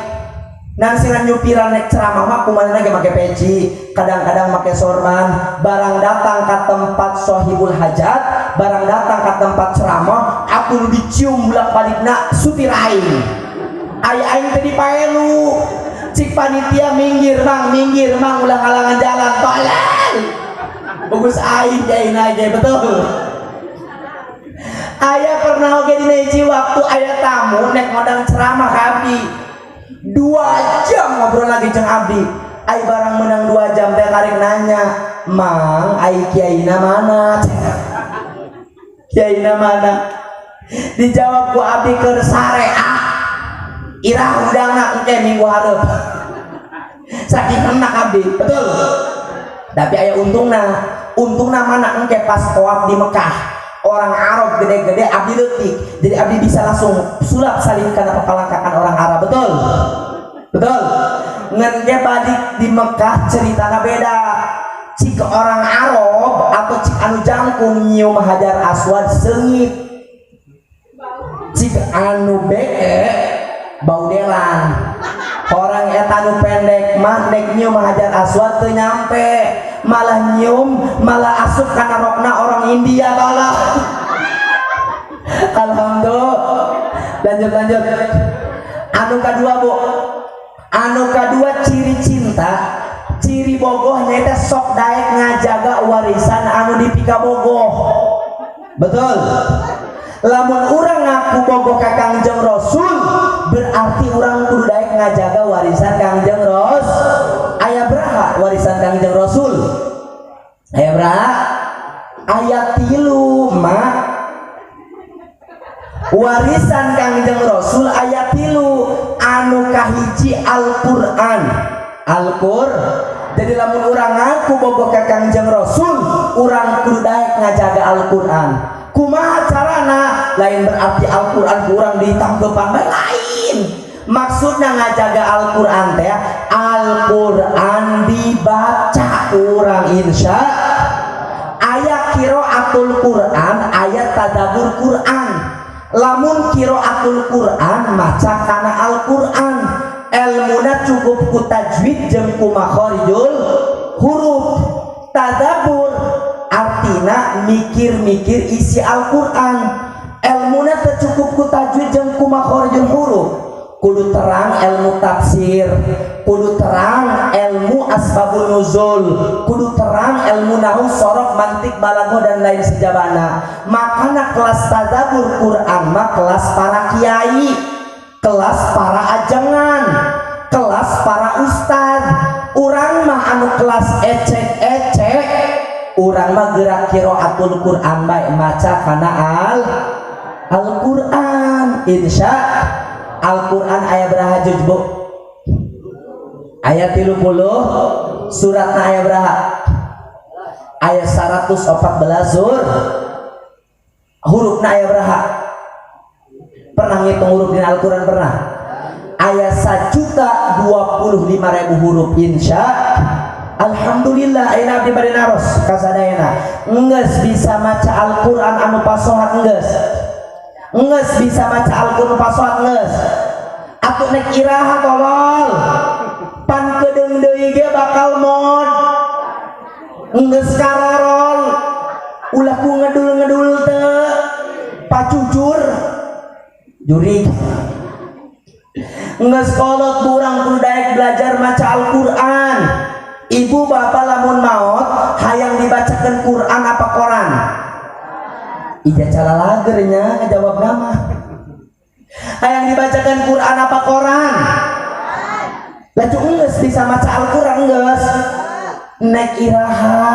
nangsingan nyupiran nek ceramah mah kumaha ge make peci, kadang-kadang make sorban. Barang datang ke tempat sohibul hajat, barang datang ke tempat ceramah, atuh nu dicium bulak balikna supir aing. Ai aing teh dipaelu cik panitia, "Minggir, Mang, minggir, Mang, ulah halangan jalan." Tolol, bagus aing aing aja. Betul. Aya pernah oge dina hiji waktu aya tamu nek ngondang ceramah ka abdi, 2 jam ngobrol lagi jeung abdi. Ai barang menang 2 jam teh karek nanya, "Mang, ai kiaina mana? Kiaina mana?" Dijawab ku abdi, "Keur sare." "Ah, irah udangna? Engke minggu hareup." Saking enak abdi. Betul. Tapi aya untungna. Untungna mana? Engke pas tawaf di Mekah, orang Arab gede-gede, abdi leutik, jadi abdi bisa langsung sulap salib karena pepalangkakan orang Arab. Betul, betul. Ngan ge balik di Mekah ceritanya beda. Cik orang Arab atau cik anu jangkung nyium hajar aswad seungit, cik anu bee bau delan. Orang eta anu pendek mah nek nyium hajar aswad teu nyampe, malah nyium malah asup kana rokna orang India. Tolong. Alhamdulillah. Lanjut, lanjut. Anu kadua, Bu, anu kadua, ciri cinta, ciri bogoh nyaeta sok daek ngajaga warisan anu dipikabogoh. Betul. Lamun urang ngaku bogoh ka Kangjeng Rasul, berarti urang kudu daek ngajaga warisan Kangjeng Ros. Aya beraha warisan Kangjeng Rasul? Aya beraha? Aya 3, Mak. Warisan Kangjeng Rasul aya 3. Anu kahiji Al-Quran. Al-Qur jadi lamun urang ngaku bogoh ka Kangjeng Rasul, urang kudu daek ngajaga Al-Quran. Kumaha carana? Lain berarti Al-Quran kurang ditangkepan bae, lain. Maksudnya ngajaga Al-Quran teh Al-Quran dibaca urang, insya. Aya qiraatul Quran, aya tadabbur Quran. Lamun qiraatul Quran, maca kana Al-Quran, elmuna cukup ku tajwid jeung ku makharijul huruf. Tadabbur artina mikir-mikir isi Al-Quran, elmuna teu cukup ku tajwid jeung ku makharijul huruf, kudu terang ilmu tafsir, kudu terang ilmu asbabun nuzul, kudu terang ilmu nahu, sorof, mantik, balaghah, dan lain sejabana. Makanya kelas tadabbur Quran mah kelas para kiai, kelas para ajengan, kelas para ustad. Urang mah anu kelas ecek-ecek, urang mah gerak qiraatul Quran bae, maca kana Al-Quran, insya. Al-Quran aya beraha juz, Bu? Aya 30. Suratna aya beraha? Aya 114 sur. Hurufna aya beraha? Pernah ngitung huruf di Al-Quran? Pernah? Aya 1.025.000 huruf, insya. Alhamdulillah, ayeuna abdi bade naros kasadayana, enggeus bisa maca Al-Quran anu pasohat? Enggeus? Enggeus bisa maca Al-Quran pasohat? Enggeus? Atuh nek iraha, tolol? Pan kedeung deui ge bakal mod. Enggeus karorol, ulah ku ngedul-ngedul teu pacucur jurig. Enggeus kolot, urang kudu daek belajar maca Al-Quran. Ibu bapak lamun maot hayang dibacakan Quran apa koran? Ija calalagernya ngejawab nama. Hayang dibacakan Quran apa koran? Laju enggeus bisa maca Al-Quran, enggeus? Nek iraha?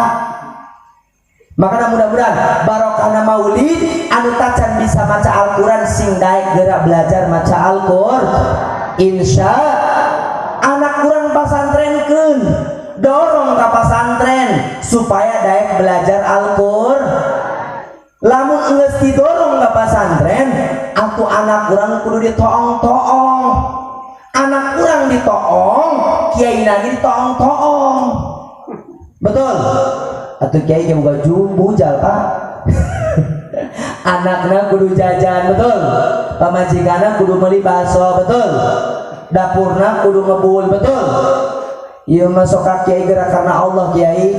Makanya mudah-mudahan barokahna maulid, anu tacan bisa maca Al-Quran sing daek gerak belajar maca Al-Quran. Insya anak kurang pasantrenkeun, dorong ke pasantren supaya daek belajar Al-Quran. Lamun geus didorong ke pasantren, atuh anak kurang kudu ditoong-toong. Anak kurang ditoong, kiai lagi ditoong-toong. Betul? Atau kiai yang buka bujal, Pak, anaknya kudu jajan, betul? Pamajikanna kudu beli bakso, betul? Dapurna kudu ngebul, betul? Iya, masuk ka kiai gerak karena Allah, kiai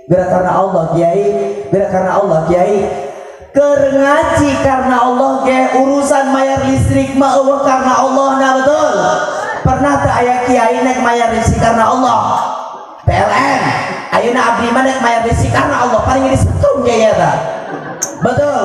gerak karena Allah, kiai gerak karena Allah, kiai keur ngaji karena Allah ge urusan bayar listrik mah euweuh karena Allah. Nah, betul? Pernah tak aya kiai nek bayar listrik karena Allah? PLN ayeuna abdi mah nek bayar listrik karena Allah, paling disetrum kiai eta. Betul?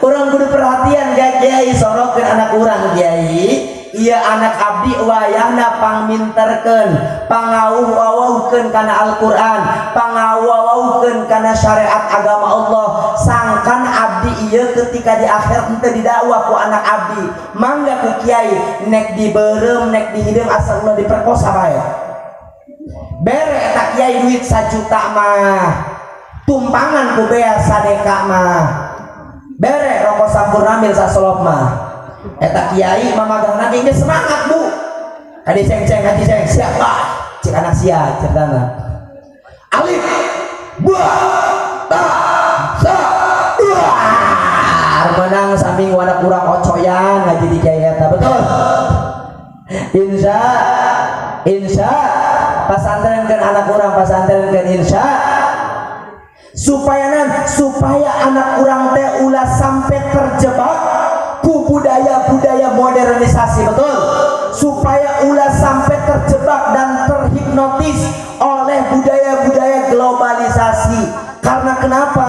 Urang kudu perhatian ya kiai, sorokeun anak urang. Kiai, iya, anak abdi wayahna pangminterkeun, pangawuh-wawuhkeun kana Al-Qur'an, pangawuh-wawuhkeun kana syariat agama Allah. Sangkan abdi ieu ketika di akhirat henteu didakwah ku anak abdi, mangga ku kiai nek dibeureum, nek dihideung, asal ulah diperkosa bae. Bere eta kiai duit 1 juta mah, tumpangan ku bea sadeka mah, bere rokok Sampoerna Mild sasolop mah, eta kiai mamagangna ge semangat, Bu. Kadi ceng ceng, kadi ceng, siapa cek anak sia ceritana alif ba ta sa dua menang saming wana kurang ocoyan ngaji di kiai eta. Betul? Insya insya pasantren kan anak kurang pasantren kan, insya supaya nan supaya anak urang teh ulah sampai terjebak ku budaya-budaya modernisasi. Betul? Supaya ulah sampai terjebak dan terhipnotis oleh budaya-budaya globalisasi. Karena kenapa?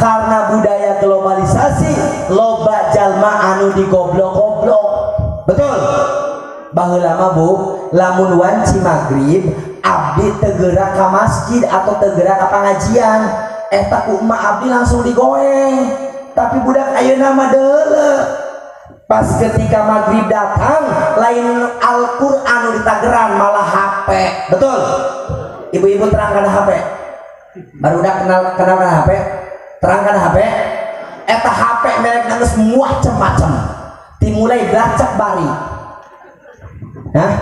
Karena budaya globalisasi loba jalma anu digoblok-goblok. Betul? Baheula mah, Bu, lamun wanci maghrib abdi teu geura ka masjid atau teu geura ka pengajian, eta ku emak abdi langsung digoeng. Tapi budak ayeuna mah deuleu, pas ketika maghrib datang lain Al-Quran nu ditageran, malah HP. Betul? Ibu-ibu terangkan HP, baru udah kenal kenal HP, terangkan HP. Eta HP merek geus macem-macem, dimulai belacak bari. Hah?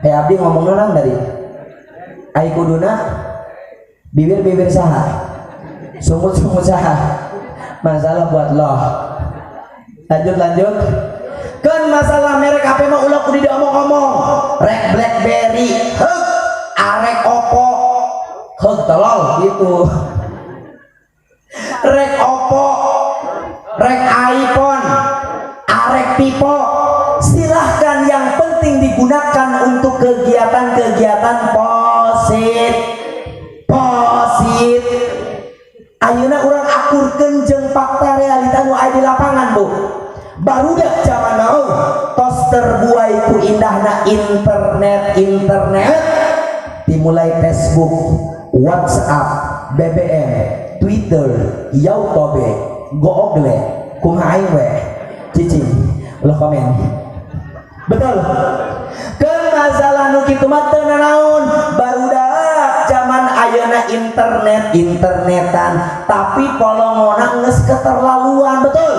Eh, abdi ngomong nonang dari ai kuduna bibir-bibir saha, sungut-sungut saha, masalah buat loh. Lanjut, lanjut kan masalah merek HP mah ulah kudu diomong-omong. Rek BlackBerry heug, arek Oppo heug, tolol gitu. Rek Oppo, rek iPhone, arek Vivo, silahkan, yang penting digunakan untuk kegiatan-kegiatan positif positif. Ayeuna urang akurkeun jeung fakta realita nu aya di lapangan, Bu. Barudak zaman now tos terbuai ku indahna internet. Internet dimulai Facebook, WhatsApp, BBM, Twitter, Youtube, Google, kumaha aing we cicing ulah komen. Betul? Ke masalah nu kitu mah teu nanaon. Barudak zaman ayeuna internet internetan, tapi polongona geus keterlaluan. Betul?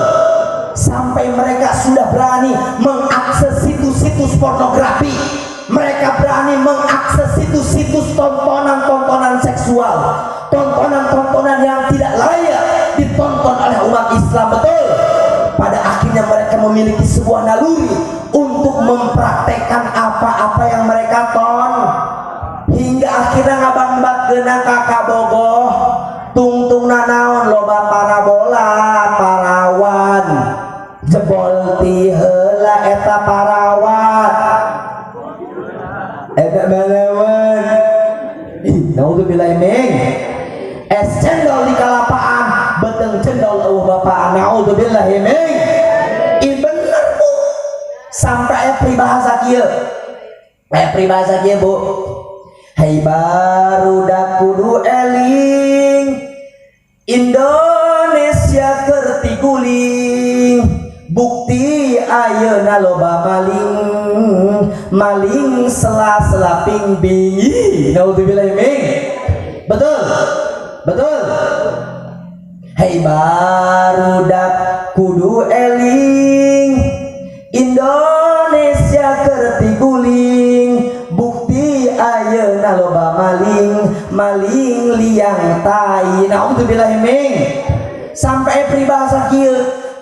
Sampai mereka sudah berani mengakses situs-situs pornografi, mereka berani mengakses situs-situs tontonan-tontonan seksual, tontonan-tontonan yang tidak layak ditonton oleh umat Islam. Betul? Pada akhirnya mereka memiliki sebuah naluri untuk mempraktekkan apa-apa yang mereka ton, hingga akhirnya ngabangbat geuna ka kabogoh tungtung nanaon, loba parabola, parawan jebol ti heula eta parawan, eta balawan. Ih, naudzubillah min. Es cendol di kalapaan, beteng cendol eueuh bapaan. Naudzubillah min. Ih, bener, Bu, sampai aya peribahasa kieu, aya peribahasa kieu, Bu. Hei barudak, kudu eling. Indonesia keur tiguling, bukti ayeuna loba maling, maling sela-sela pingping. Naudzubillah min. Betul, betul. Hei barudak, kudu eling, Indonesia keur tiguling, bukti ayeuna loba maling, maling liang tai. Naudzubillah min. Sampai peribahasa kieu: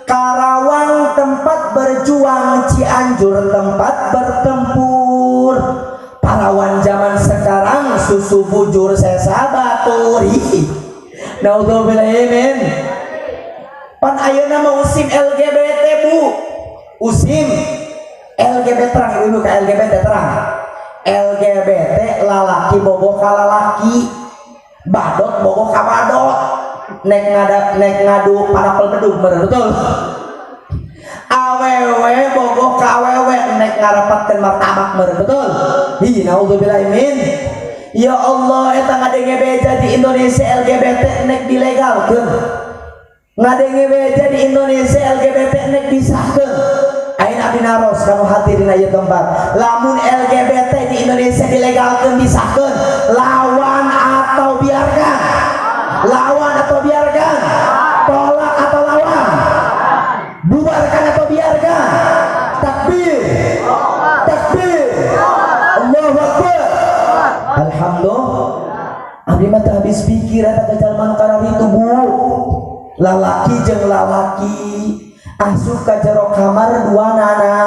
Karawang tempat berjuang, Cianjur tempat bertempur. Parawan zaman sekarang susu bujur sesa batur. Naudzubillah min. Pan ayeuna mah musim LGBT, Bu. Musim LGBT, terang ibu ke LGBT, terang LGBT. Lalaki bogoh ka lalaki, badot bogoh ka badot, nek ngada nek ngadu parapel bedug meureun, betul. Awewe bogoh ka awewe, nek ngarapatkeun martabak meureun, betul. Hi, naudzubillah min. Ya Allah, eta ngadenge beja di Indonesia LGBT nek dilegalkeun, ngadenge beja di Indonesia LGBT nek disahkeun. Ayeuna abdi naros ka nu hadir dina ieu tempat, lamun LGBT di Indonesia dilegalkeun, disahkeun, lawan atau biarkan? Lawan atau biarkan? Tolak atau lawan? Bubarkan atau biarkan? Takbir, takbir, Allahu Akbar. Alhamdulillah. Abdi mah teu habis pikir eta jalma nu itu, Bu. Lalaki jeung lalaki asup ka jero kamar, dua nana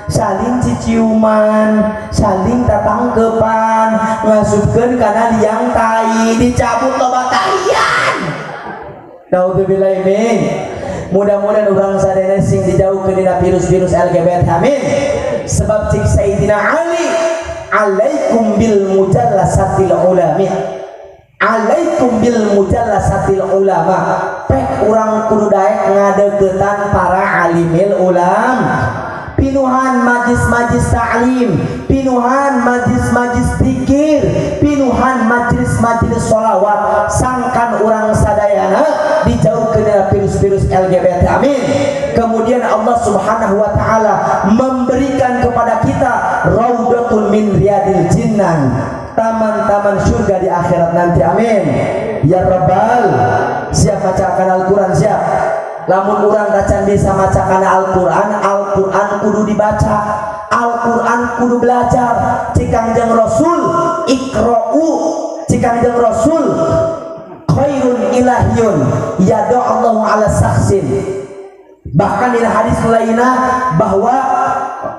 saling ciciuman, saling tatangkepan, ngasupkeun kana liang tai, dicabut loba talian. Naudzubillah min. Mudah-mudahan urang sadayana sing dijauhkeun dina virus-virus LGBT, amin. Sebab cik Sayyidina Ali, alaikum bil mujalasatil ulami, alaikum bil mujalasatil ulama. Pek urang kudu daek ngadeukeutan para alimil ulam, pinuhan majlis-majlis ta'lim, pinuhan majlis-majlis zikir, pinuhan majlis-majlis sholawat, sangkan urang sadayana dijauhkeun dari virus-virus LGBT, amin. Kemudian Allah Subhanahu wa taala memberikan kepada kita raudatun min riyadil jinan, taman-taman surga di akhirat nanti, amin ya rabbal. Siap bacakan Al-Quran? Siap? Lamun urang tacan bisa macakan Al-Quran, Al-Quran kudu dibaca, Al-Quran kudu belajar. Cik Kangjeng Rasul, ikra'u. Cik Kangjeng Rasul, khairun ilahiyun yada'allahu ala saksin. Bahkan di hadis lainnya bahwa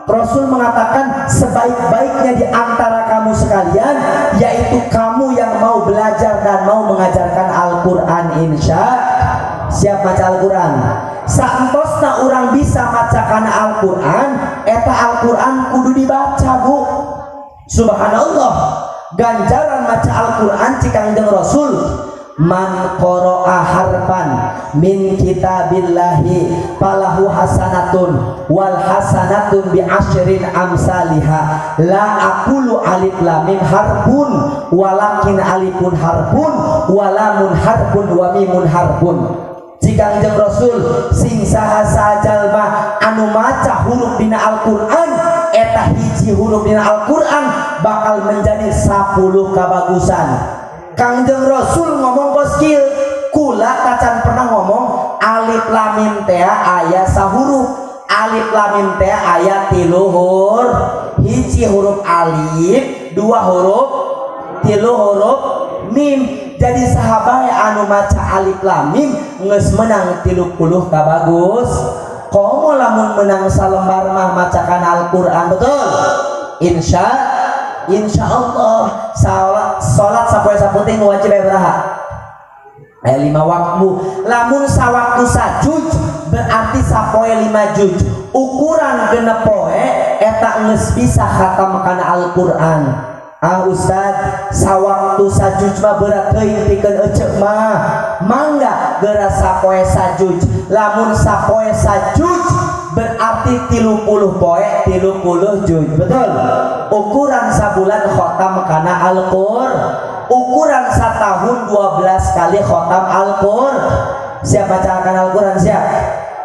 Rasul mengatakan sebaik-baiknya di antara kamu sekalian yaitu kamu yang mau belajar dan mau mengajarkan Al-Quran. Insya siap maca Al-Quran? Saentosna urang bisa macakan Al-Quran, eta Al-Quran kudu dibaca, Bu. Subhanallah, ganjaran maca Al-Quran, cik Kangjeng Rasul, man qara'a harfan min kitabillahi falahu hasanatun wal hasanatun bi asyrin amsaliha. La aqulu alif lam mim harfun, walakin alifun harfun walamun harfun wa mimun harfun. Cik Kangjeng Rasul, sing saha jalma anu maca huruf dina Al-Qur'an, eta hiji huruf dina Al-Qur'an bakal menjadi 10 kabagusan. Kangjeng Rasul ngomong kos kieu, kula tacan pernah ngomong alif lam mim teh aya sahuruf, alif lam mim teh aya tilu huruf, hiji huruf alif, dua huruf, tilu huruf mim. Jadi saha bae anu maca alif lam mim geus menang 30 kabagus. Komo lamun menang salembar mah macakan Al-Qur'an, betul? Insya Insya Allah. Salat, salat sapoe sapenting wajib aya beraha? Aya lima waktu. Lamun sawaktu sajuj berarti sapoe lima juj, ukuran 6 poe eta geus bisa khatam kana Al-Qur'an. Ah Ustad, sawaktu sajuj mah berat teuing pikeun ecek mah. Mangga geura sapoe sajuj. Lamun sapoe sajuj berarti 30 poe, 30 juj, betul? Ukuran sabulan khotam kana Al-Qur'an. Ukuran setahun 12 kali khotam Al-Qur'an. Siap bacakan Al-Qur'an? Siap?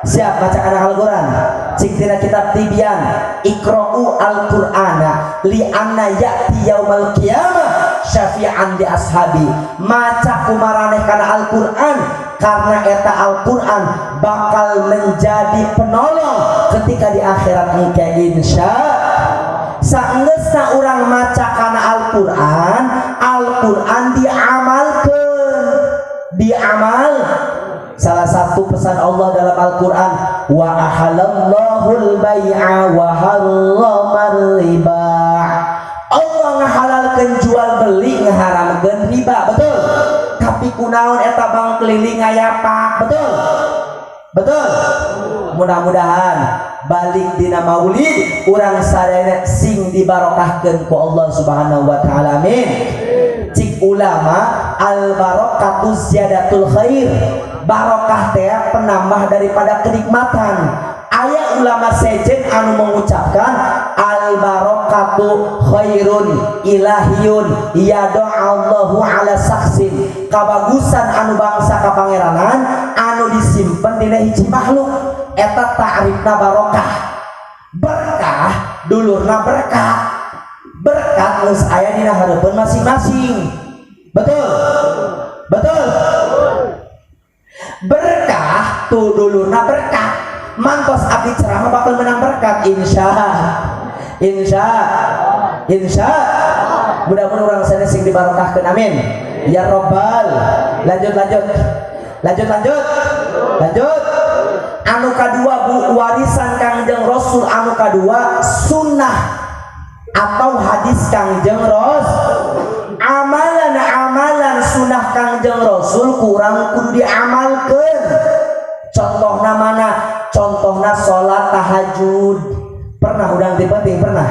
Siap bacakan Al-Qur'an? Cik tina kitab Tibyan, iqra'u al-Qur'ana li anna ya'ti yaumal qiyamah syafi'an li ashabi. Maca kumaraneh kana Al-Qur'an karena eta Al-Qur'an bakal menjadi penolong ketika di akhirat engke, insya. Saenggeusna urang maca kana Al-Qur'an, Al-Qur'an diamalkeun, diamal. Salah satu pesan Allah dalam Al-Quran, wa ahallallahul bai'a wa harramar riba. Allah ngahalalkeun jual beli, ngaharamkeun riba, betul? Tapi kunaon eta bank keliling ngayapak? Betul, betul. Mudah-mudahan balik dina maulid urang sadayana sing dibarokahkeun ku Allah Subhanahu wa taala, amin. Cik ulama, al barakatu ziyadatul khair, barokah teh penambah daripada kenikmatan. Aya ulama sejen anu mengucapkan al barakatu khairun ilahiyun yada'allahu ala saksin, kabagusan anu bangsa kapangeranan anu disimpen dina hiji makhluk. Eta ta'rifna barokah. Berkah dulurna berkat, berkat geus aya dina hareupeun masing-masing, betul, betul. Berkah tuh dulurna berkat. Mantos abdi ceramah bakal menang berkat, insya, insya, insya. Mudah-mudahan urang sana sing dibarokahkeun, amin ya robbal. Lanjut, lanjut, lanjut, lanjut, lanjut. Anu kadua, Bu, warisan Kangjeng Rasul anu kadua sunnah atau hadis Kangjeng Rasul. Amalan-amalan sunnah Kangjeng Rasul kurang kudu diamalkan. Contohna mana? Contohna sholat tahajud. Pernah udang ti penting? Pernah,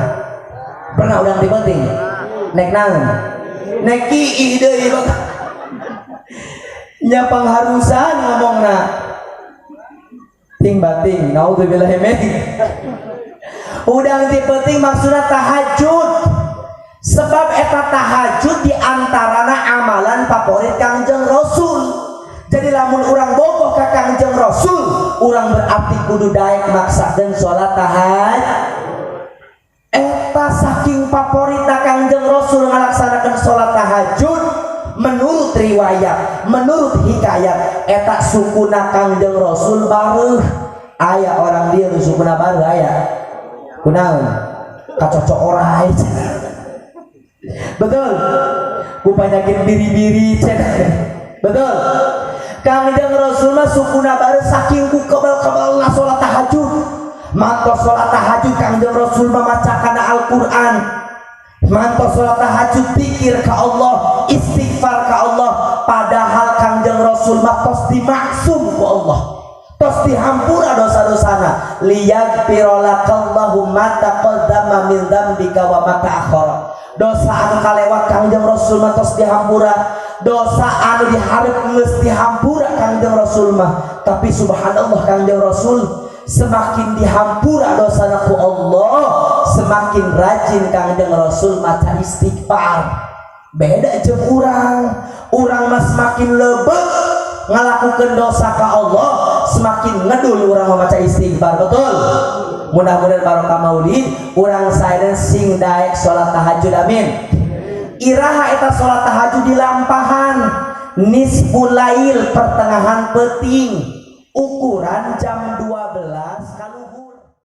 pernah udang ti penting? Nek naon? Nek kiih deui nya pangharusan ngomongna ting bating, naudzubillah min. Udang ti penting maksudna tahajud, sebab eta tahajud diantarana amalan favorit Kangjeng Rasul. Jadi lamun urang bogoh ka Kangjeng Rasul, urang berarti kudu daek maksakeun salat tahajud. Eta saking favorita Kangjeng Rasul ngalaksanakeun salat tahajud, menurut riwayat, menurut hikayat, eta sukuna Kangjeng Rasul bareuh. Aya orang dia nu sukuna bareuh? Aya? Kunaon? Kacocok orai, betul? Ku penyakit biri-biri cenah, betul? Kangjeng Rasul mah sukuna bareuh saking ku kebal-kebal salat tahajud. Mantos salat tahajud Kangjeng Rasul mah maca kana Al-Qur'an, mantos salat tahajud pikir ka Allah, istighfar ka Allah. Padahal Kangjeng Rasul mah tos dimaksum ku Allah, tos dihampura dosa-dosana. Liyaghfira lakallahu ma taqaddama min dzambika wa ma ta'akhkhara. Dosa anu kalewat Kangjeng Rasul mah tos dihampura, dosa anu dihareup geus dihampura Kangjeng Rasul mah. Tapi subhanallah, Kangjeng Rasul semakin dihampura dosana ku Allah, semakin rajin Kangjeng Rasul maca istighfar. Beda jeung urang. Urang mah semakin lebet ngalakukan dosa ka Allah, semakin ngedul urang maca istighfar, betul? Mudah-mudahan barokah maulid urang sadayana sing daek salat tahajud, amin. Iraha eta salat tahajud dilampahan? Nisful lail, pertengahan peting, ukuran jam